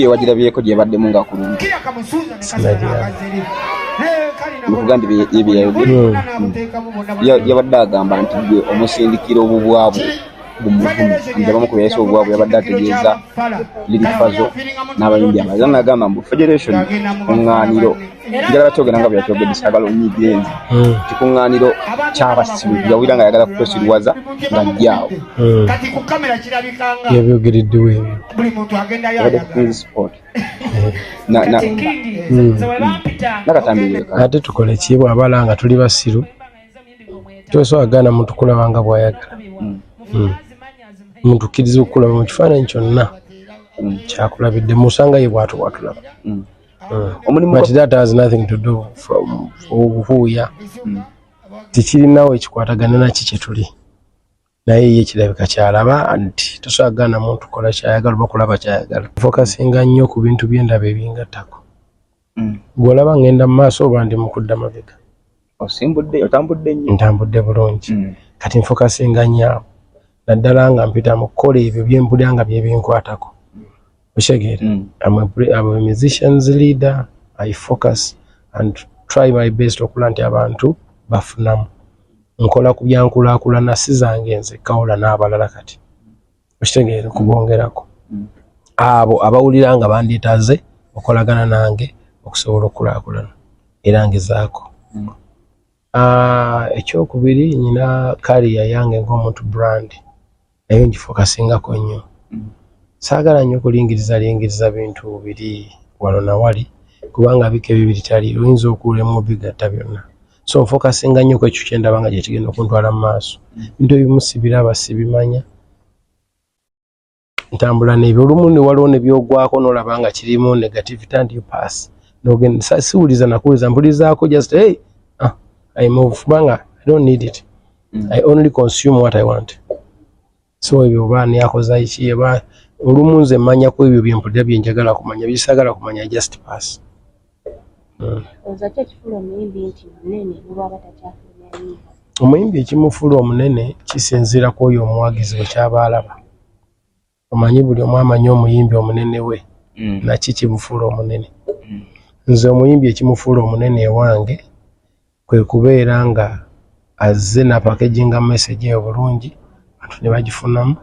Wagirabyeko gyebaddemu nga kulungi? Sinagiraba. Nkuga nti ye byeyayogera. Yabadde agamba nti gwe omusindikira obubwabwo bumuvume, nti abamu ku beyayise obubwabwo yabadde ategeeza Lil Pazo n'abayimbi abalala. Nagamba mbu federation kuŋŋaaniro, njagala kyogera nga bwe yakyogedde, saagala onyiigire nze, kikuŋŋaaniro ky'abasiru. Yawulira nga ayagala kukwesiriwaza nga ajjaawo. Yabyogereddewo ebyo? Yabadde ku Queen's Sport. Nakatambi. Ate tukole ki bw'abala nga tuli basiru? Tosobola gaana muntu kulaba nga bw'ayagala. Muntu kkiriza okulaba mu kifaananyi kyonna kyakulabidde musanga ye bw'atyo bw'atulaba. Omulimu But that has nothing to do from obuhuuya, tekirinawo ekikwatagana naki kyetuli naye. Ye kirabika kyalaba nti tosobola kugaana muntu kola kyayagala oba kulaba kyayagala. Focusinga nnyo ku bintu byendaba ebingattako. Gw'olaba ngenda mu maaso oba ndi mu kudda mabega? Osimbudde, otambudde nnyo. Ntambudde bulungi. Kati nfocusinga nnyo awo, naddala nga mpita mu kukola ebyo byempulira nga byebinkwatako, okitegeera? I'm a musician's leader. I focus and try my best okulaba nti abantu bafunamu. Nkola ku byankulaakulana, si zange nzekka wabula n'abalala. Kati okitegeera, okubongerako abo abawulira nga bandyetaaze okolagana nange okusobola okukulaakulana, era ngezaako. Ah, ekyokubiri, nyina career yange ng'omuntu, brand, nayo ngifocusingako nnyo. Saagala nnyo kulingiriza lingiriza bintu biri wano nawali, kubanga bika ebibiri tali oyinza okulemu obigatta byonna. So nfocusinga nnyo ku ekyo kyendaba nga gyekigenda okuntwala mu maaso. Bintu ebimu sibiraba, sibimanya, ntambula n'ebyo. Olumu ne waliwo ne byogwako n'olaba nga kirimu negativity and you pass, nogenda. Siwuliza nakuwuliza, mpulizaako just, hey, ah, I move, kubanga I don't need it. I only consume what I want. So ebyo oba ani akoza ki oba olumu nze mmanyako ebyo byempulira byenjagala kumanya, byesagala kumanya I just pass. Olowooza ki ekifuula omuyimbi nti munene ne bw'aba takyafulumya nnyimba? Omuyimbi ekimufuula omunene kisinziira ku oyo omuwagizi bwe kyaba alaba. Omanyi buli omu amanyi omuyimbi omunene we naki kimufuula omunene. Nze omuyimbi ekimufuula omunene ewange kwe kubeera nga azze napackaginga message eyo bulungi, abantu ne bagifunamu,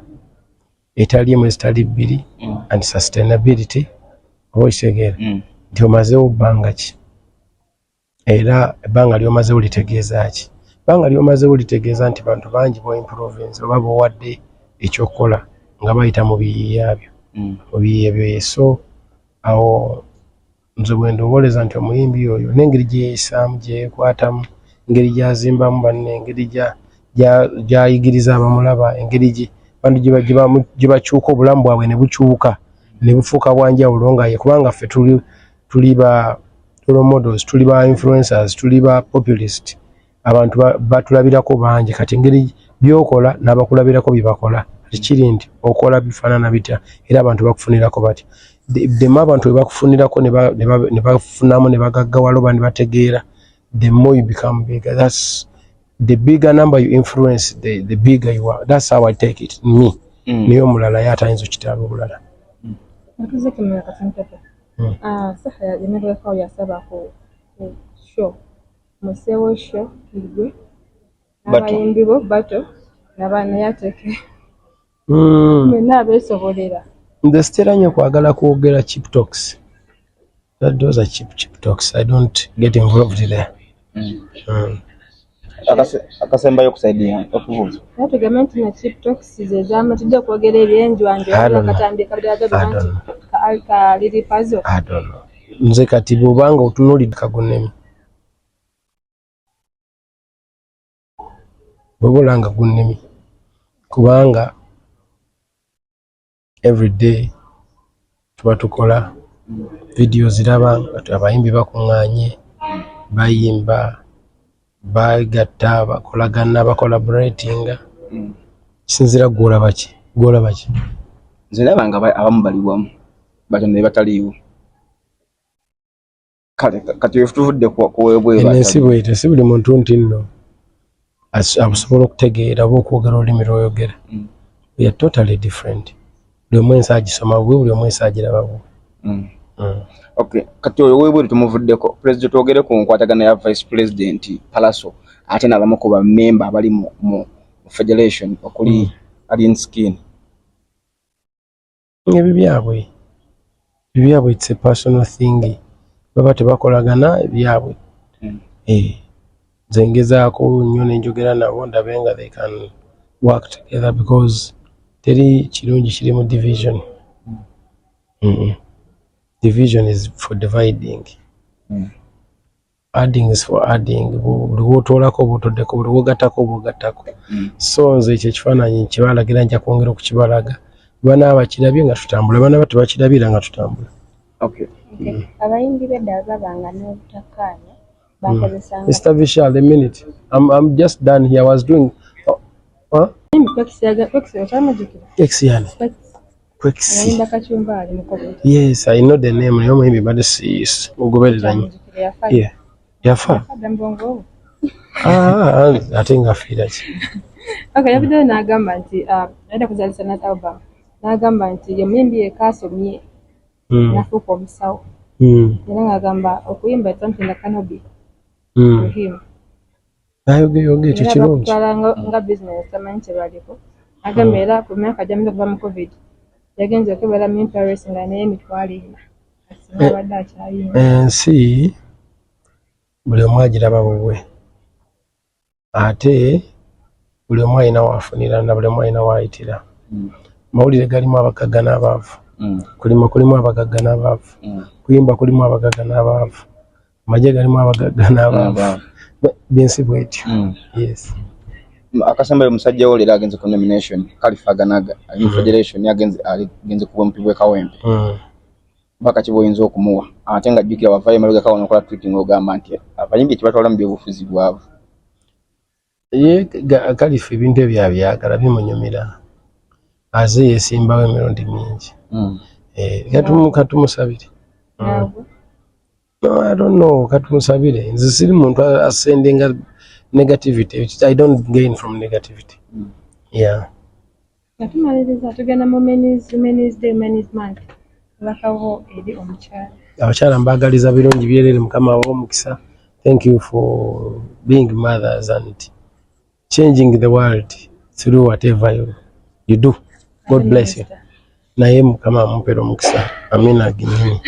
etali emu ezitali bbiri, and sustainability, oba okitegeera, nti omazeewo bbanga ki, era ebbanga lyomazeewo litegeeza ki. Ebbanga lyomazeewo litegeeza nti bantu bangi boimprovinze oba bowadde ekyokukola nga bayita mu biyiiya byo, mu biyiiya byo ye. So awo nze bwe ndowooleza nti omuyimbi oyo n'engeri gye yeeyisaamu, gye yeekwatamu, engeri gy'azimbamu banne, engeri gy'ayigiriza abamulaba, engeri gye bantu gye bakyuka, obulamu bwabwe ne bukyuka ne bufuuka bwanjawulo nga ye, kubanga ffe tuli ba role models, tuli ba influencers, tuli ba populist, abantu batulabirako bangi. Kati engeri byokola n'abakulabirako bye bakola, kati kiri nti okola bifaanana bitya era abantu bakufunirako batya. The more abantu bwe bakufunirako ne bafunamu ne bagaggawala oba ne bategeera, the more you become bigger. That's the bigger number you influence, the bigger you are. That's how I take it, me. Naye omulala ye atayinza okitaba obulala. Natuze kemera kasantepe. Ah, saha yamebwekawo yasaba ku show. Musewo show igwe. Bato. N'abayimbi bo bato naba naye ateke. Mwenna abeesobolera. Nze sitera nnyo kwagala kwogera cheap talks. Those are cheap, cheap talks. I don't get involved there. Akasembayo okusaidia okubuuza. Naye tugambe nti na cheap talks ze zamatidde okwogera ebyenjwanjo. I don't know. Akatambi kabadde I agamba don't nti know. ka Lil Pazo. I don't know. Nze kati bw'obanga otunuulidde kagunnemi, bw'oba olanga gunnemi, kubanga everyday tuba tukola video, ziraba nga abayimbi bakuŋŋaanye, bayimba, bagatta, bakolagana, bacollaboratinga. Kisinziira gw'olaba ki, gw'olaba ki. Nze ndaba nga abamu bali wamu batono ne bataliiwo. Kale kati tuvudde ku webweru. Eno ensi bwetyo, si buli muntu nti nno asobola okutegeera oba okwogera olulimi lw'oyogera. We are totally different. Buli omu ensi agisoma bwe, buli omu ensi agiraba bwe. Okay, kati oyo webweru tumuvuddeko. President, twogere ku nkwatagana ya Vice President Palaso ate n'abamu ku bamemba abali mu federation okuli Alien Skin. Ebyo byabwe, it's a personal thing. Baba tebakolagana, ebyabwe. Nze ngezaako nnyo nenjogera nabo ndabe nga they can work together, because teri kirungi kiri mu division. Division is for dividing. Adding is for adding. Buli lwotoolako oba otoddeko, buli lwogattako oba ogattako. So nze ekyo ekifaananyi nkibalagira, nja kwongera okukibalaga. Banaaba bakirabye nga tutambula, banaaba tebakirabira nga tutambula. Okay. Okay. Abayimbi b'edda babanga n'obutakkaanya, bakozesanga Mr. Vishal, a minute. I'm just done here. I was doing. Oh, huh? Kwekisi okyamujjukira? X yani. Kwekisi. Quexi. Ayimba kacumbali mukobe. Yes, I know the name. Naye omuyimbi mbadde si mugoberera nnyo. Okyamujjukira, yafa. Yeah. Yafa. Yafa dda mu bwongo obwo. Ah, ate nga afiira ki? Okay, yavuddeyo n'agamba nti yadda kuzaalisa nat album, n'agamba nti ye muyimbi yekka asomye n'afuuka omusawo, era ng'agamba okuyimba is something that cannot be for him. Nayogeyoge ekyo Era kirungi. bakutwala nga business, tamanyi kye baliko. Agamba era ku myaka gyamaze okuva mu COVID yagenze okwebala mu Paris nga naye 40,000 singa abadde akyayimba. Ensi buli omu agiraba bubwe, ate buli omu alina waafunira na buli omu alina waayitira. Mawulire galimu abagagga n'abaavu. Kulima kulimu abagagga n'abaavu. Kuyimba kulimu abagagga n'abaavu. Amagye galimu abagagga n'abaavu. Byensi bwetyo. Yes. Akasembayo, omusajja wo leero agenze ku nomination, Kalifa Aganaga ali mu federation, agenze ku bwempi bw'e Kawempe. Baka ki bwoyinza okumuwa, ate nga jjukira wavayo emabega kawo nokola tweet ng'ogamba nti abayimbi ekibatwala mu byobufuzi bwavu? Ye Kalifa ebintu ebyo abyagala, bimunyumira, aze yesimbawo emirundi mingi. Katumusabire. Nagwe. No, I don't know. Katumusabire. Nze siri muntu asendinga negativity. I don't gain from negativity. Yeah. Nga tumaliriza, tugenda mu Women's Day, Women's Month, obubaka eri omukyala. Abakyala mbaagaliza birungi byerere, Mukama abawe omukisa. Thank you for being mothers and changing the world through whatever you do. God bless you. Naye Mukama amumpere omukisa. Amina ginyini.